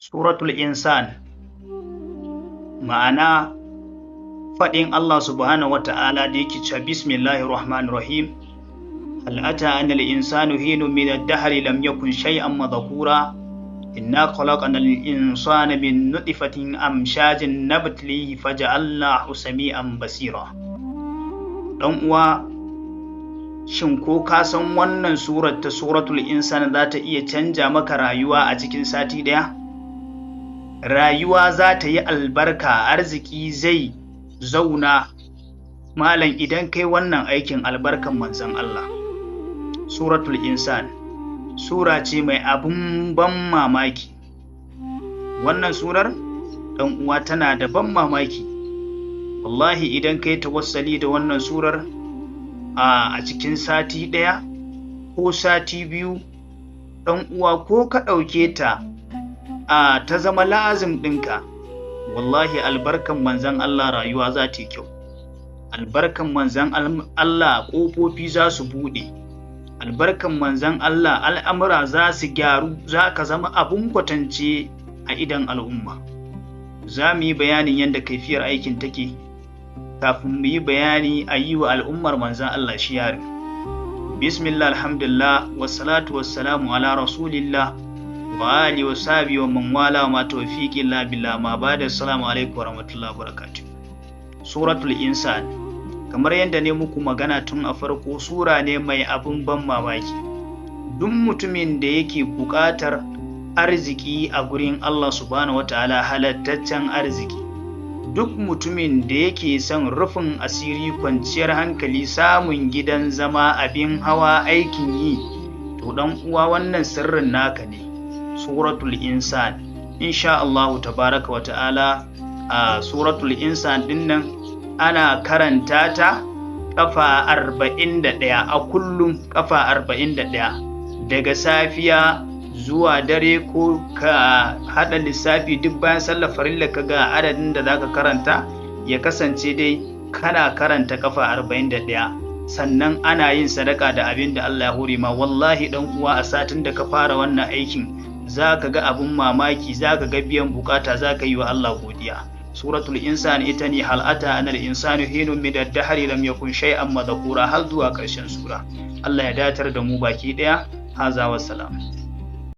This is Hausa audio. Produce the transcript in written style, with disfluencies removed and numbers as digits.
Suratul Insan, ma'ana faɗin Allah subhanahu wa ta'ala da yake cewa bismillahir rahmanir rahim, hal ata anal insanu hinun min ad-dahri lam yakun shay'an madhkura, inna khalaqnal insana min nutfatin amshajin nabtalihi faja'alnahu sami'an basira. Dan uwa, shin ko ka san wannan surar ta Suratul Insan za ta iya canja maka rayuwa a cikin sati ɗaya? Rayuwa za ta yi albarka, arziki zai zauna malam idan kai wannan aikin, albarkan manzon Allah. Suratul Insan sura ce mai abun ban mamaki. Wannan surar, ɗan uwa, tana da ban mamaki. Wallahi idan kai tawassali da wannan surar a cikin sati ɗaya ko sati biyu, ɗan uwa, ko ka ɗauke ta ta zama lazim ɗinka, wallahi albarkan manzon Allah rayuwa za ta yi kyau, albarkan manzon Allah ƙofofi za su buɗe, albarkan manzon Allah al'amura za su gyaru, za ka zama abun kwatance a idon al'umma. Za mu yi bayanin yadda kaifiyar aikin take kafin mu yi bayani a yi wa al'ummar manzon Allah shi yarin. Bismillah, alhamdulillah, wassalatu wassalamu ala rasulillah wa alihi wa sahbihi wa man wala wa ma tawfiqi illa billah, ma ba'da. Assalamu alaikum wa rahmatullahi wa barakatuh. Suratul Insan, kamar yadda ne muku magana tun a farko, sura ne mai abun ban mamaki. Duk mutumin da yake buƙatar arziki a gurin Allah subhanahu wataala, halattaccen arziki, duk mutumin da yake son rufin asiri, kwanciyar hankali, samun gidan zama, abin hawa, aikin yi, to dan uwa, wannan sirrin naka ne. Suratul Insan, insha Allahu tabaraka wa ta'ala, a Suratul Insan dinnan ana karanta ta kafa 41 a kullum, kafa 41 daga safiya zuwa dare, ko ka haɗa lissafi duk bayan sallar farilla ka ga adadin da zaka karanta, ya kasance dai kana karanta kafa 41. Sannan ana yin sadaka da abin da Allah ya hore ma. Wallahi dan uwa, a satin da ka fara wannan aikin za ka ga abin mamaki, za ka ga biyan bukata, za ka yi wa Allah godiya. Suratul Insan ita ne hal ata anal insanu hinun min ad-dahri lam yakun shay'an madhkura, har zuwa ƙarshen sura. Allah ya datar da mu baki daya. Haza wassalam.